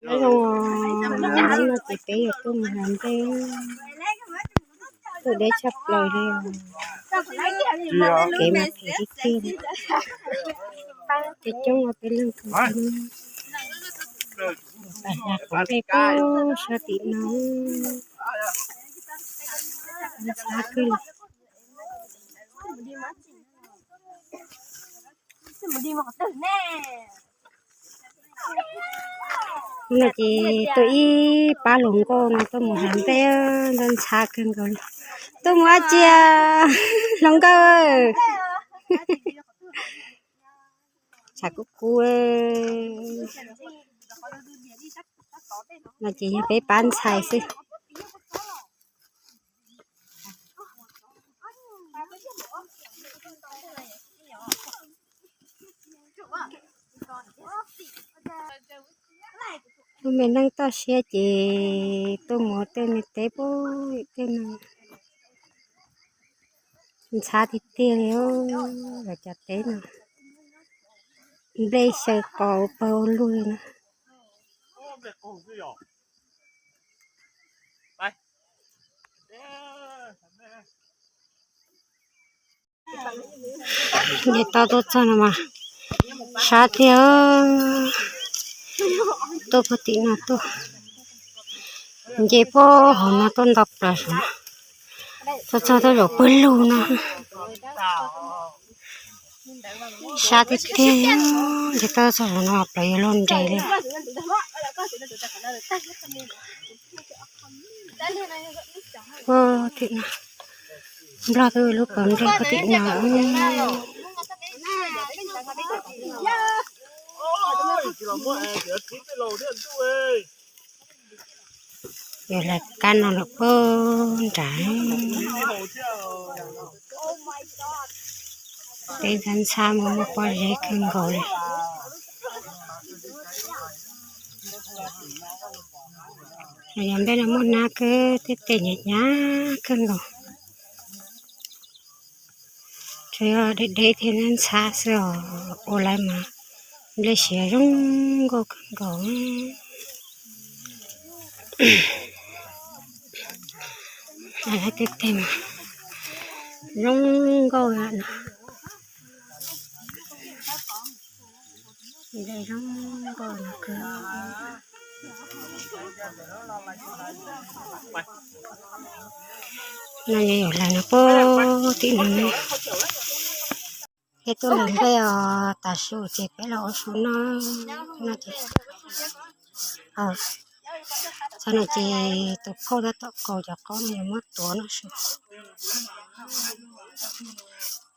Nyob zoo, hnub no ces peb yuav tuaj mus hnav ntej, tuaj deb tshaj plaws li os. Kev mas kev tiag tiag li. Coob coob ua peb leeg kawg, pam hla qhov nplej puag sab tim no, ntxhab kawg li. Hnub no ces tuaj ib pab hluas nkauj no tuaj mus hnav ntej, ntxhab kawg nkaus li. Tuaj mus dab tsi, hluas nkauj? Tshav kub kub no ces yog peb pab ntxhais xwb. Lub me neej toj siab ces tuaj mus tej me teb puag tej no, ntxhab tiag tiag li. Lawv cov teb no nplej xyaw qos pawg ua luaj li na. Nce toj tuaj txog no mas sab tiag, tuaj puag tim no tuaj, nce puag hauv no tuaj nto plaws saum no, tuaj txog tuaj zaum pawg lug no. Sab tiag tiag, nce toj txog saum no plaws yuav luag nres li. Puag tim no, Nplog twb ua lub pas nplej puag tim no. Yuav hlais kab no los puag nrad. Peb ntxhab ntxhab mus muaj pob zeb kawg nkaus li. Los yog nplej no muaj nab kawg, tej tes hnyav hnyav kawg nkaus. Tsuas yog deb deb thiab ntxhab xwb os, ua lawv mas nplej siav zoo nkauj kawg nkaus. Tej tes mas zoo nkauj no. Zoo nkauj no. No yog yuav hlais no puag tim no. Peb tuaj hlais nplej os, tav su ces peb los ua su noj. Txog no ces tus phauj tab tom kaus cov qaub no yuav muab tuav noj su.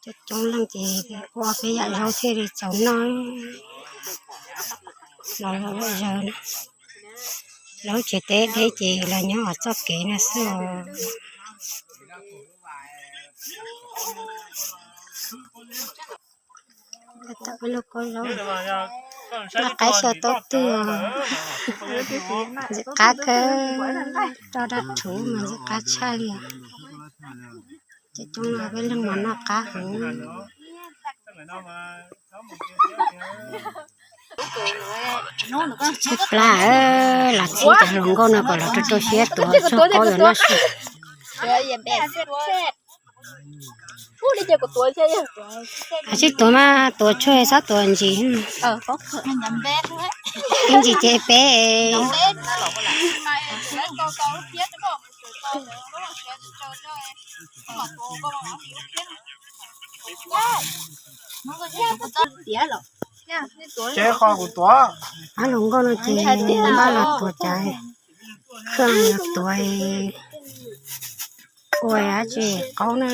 Coob coob leej ces ua peb yam zaub thiaj li txaus noj. Los lom zem na. Lawv tsev teb deb ces los nyob hauv txoj kev no xwb os. Tab tom ua lub kaub zaub, noj qaib xyaw taub twg, ntxim qab kawg, roj dab rhuv mas ntxim qab tshaj li. Ces coob no peb leeg mas noj qab heev. Tshaib plab, los txib cov hluas nkauj no kom los rau rau siab tuav tshuaj qaub yuav noj su. Hais tsis tuav mas tuav tshuaj txhob tuav ntsis. Ib ntsis ces peb. Ces qhov kuv tuav, pab hluas nkauj no ces npaj los tuav cov khaj los tuav ua dab tsi qaub na.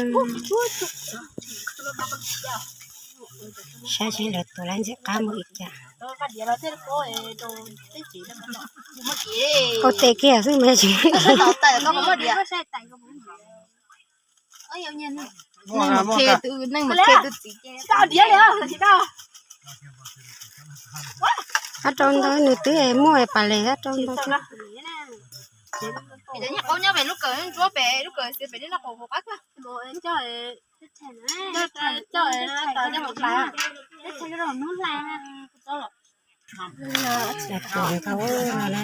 Saib seb lawv tuav lawv ntxim qab mus li cas. Qaub tes kiag xwb mas tsis. Thab rau ntawd nws twb muaj pas les thab rau ntawd. Lawv tuav ntau no na,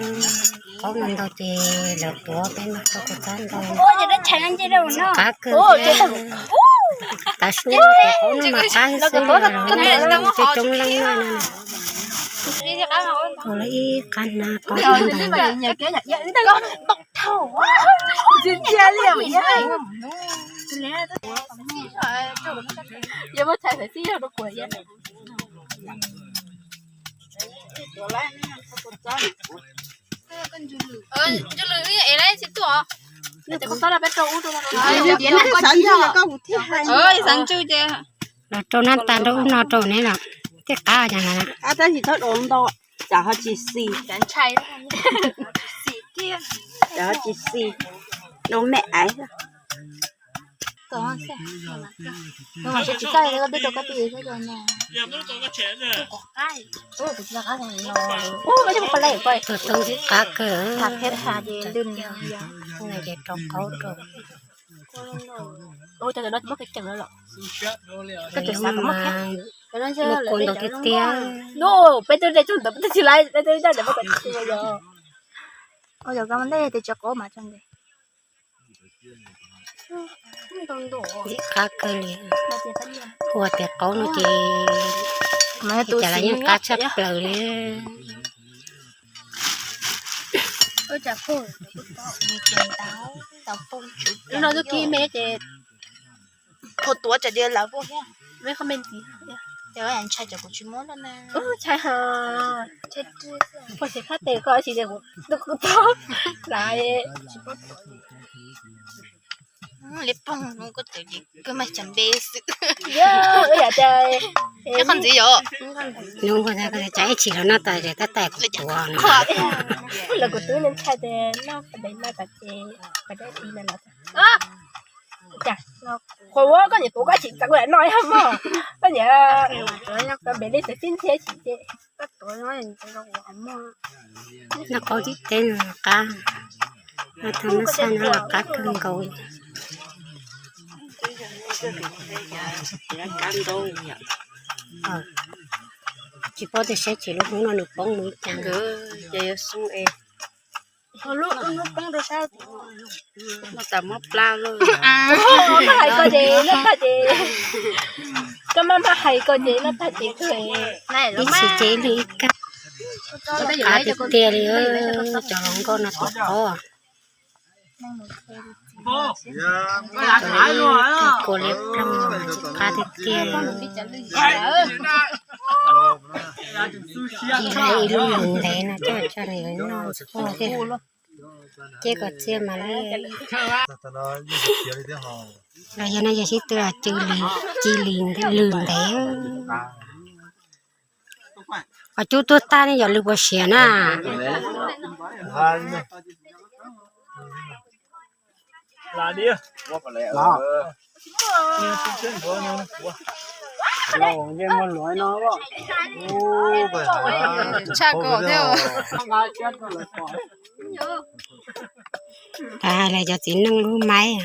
qaub no ntau ces lawv tuav peb mag rau kua txob ntau. Qab kawg, tav su no ces qaub no mas qab xwb, coob coob leej no na. Tuav lawv ib qab na qaub ntau. Los rau nab tas rau ub no rau neb los thiaj qab cas na. Tab sis txhob dov ntau, tsam ho tsis xis, tsam ho tsis xis, dov me aiv. Tus toob qab kawg, ces rau qaub rau. Muaj kua ntau tiag tiag. Ntau qab kawg li. Ua tias qaub no ces cas las yeej qab tshaj plaws li. Lub no twb kib me ces khuv tuav tsam tias lawv puas thiab. Me qhov me ntxiv, ntshai tsam kuv tsis muab lawm na. Ntshai ho, ntshai, puas tsis khab tes koj tsis tias kuv tus kuv tau lawm. Liab ploog no koj txawm ces koj mas tsam npe xwb. Yog, yam tias, yog qhov ntxiv yom. Nws ua cas koj tsam ib chim los noj tas ces tab tais kuv tuav no. Lawv kuv twb ntshai tias noj pem no tas ces pem dab tsi na los. Qhov uas koj niam tuav koj chim txawv kuv lam noj yog mog. Koj niam, koj npem li txawv tib nthiab chim ces. Noj qaub tib teb no qab, noj thaj nab xaj no los qab kawg nkaus li. Tsis paub tias saib tsis lub hnub no nws poob mus ib cas. Ces yuav xub es. Lub hnub poob rau sab. Noj tas muab plab lawm. Noj hais ko ces noj tag ces, koj maj maj hais ko ces noj tag ces kawg. Ib txhis ces ib leeg ib kab. Qab tiag tiag li, cov hluas nkauj no tuav qaub. Kua liab ploog tsis qab tiag tiag li. Ib lub lws ntev no coj coj li noj tsis quaj thiab. Ces kom txiaj mas li. Los yog no yog sib tw, ci lws ntev. Qhov cub tuag tag ne yog lws puas siav na. Tshaj kom thiab. Hais lawv cov txiv neej lub maib.